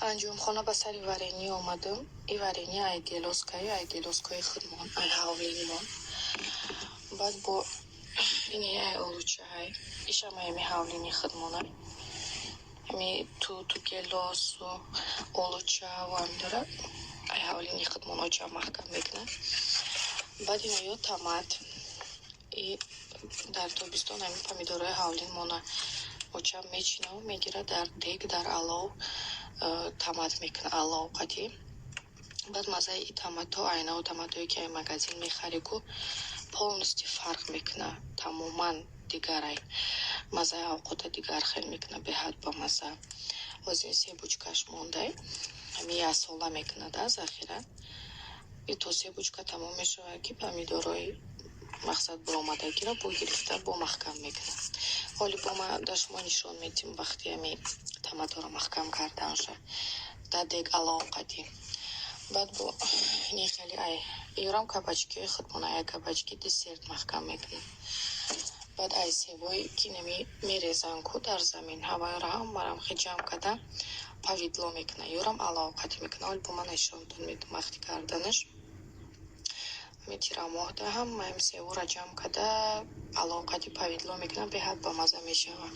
Анҷомхона ба сари варенье омадам. И варенье ай гелоскаю, ай гелоскои худмон, ай ҳавлинимон. Баъд бо ини ай олучаҳай, ишам ами ҳавлини худмонай. Ами туту, гелосу, олучаву ам дора, ай ҳавлини худмон очам маҳкам мекунад. Баъд ина ё томат. И дар тобистон ами помидорҳои ҳавлинмона очам мечинаву мегирад, дар дег, дар алов томат мекунад, алов қатӣ. Баъд маззаи и томатҳо айнаву томатҳое, ки ай магазин мехарӣ ку, полностью фарқ мекунад, тамоман дигарай. Маззаи авқота дигар хел мекунад, беҳад бамазза. Ҳозир се бучкаш мондай, ҳами яксола мекунад захира. И то се бучка тамом мешавад, ки помидорҳои мақсад буромадагиро бо гирифта, бо маҳкам мекунад. Ҳоли бо ма да шумо нишон медиҳем вақти ами томатҳоро маҳкам карданша дар дег алов қатӣ. Баъд бо ини хеле ай ёрам кабачкиҳои худмон, ай кабачки десерт маҳкам мекунам. Баъд ай себое, ки нами мерезан ку дар замин, ҳавайро ҳамарам хе ҷамъ карда, повидло мекунад, ёрам алов қатӣ мекунад. Ҳоли бо ман нишонтон медиҳам вақти карданаш. Ами тирамоҳда ҳамаам себора ҷамъ карда, алов қатӣ повидло мекунам, беҳад бамазза мешавад.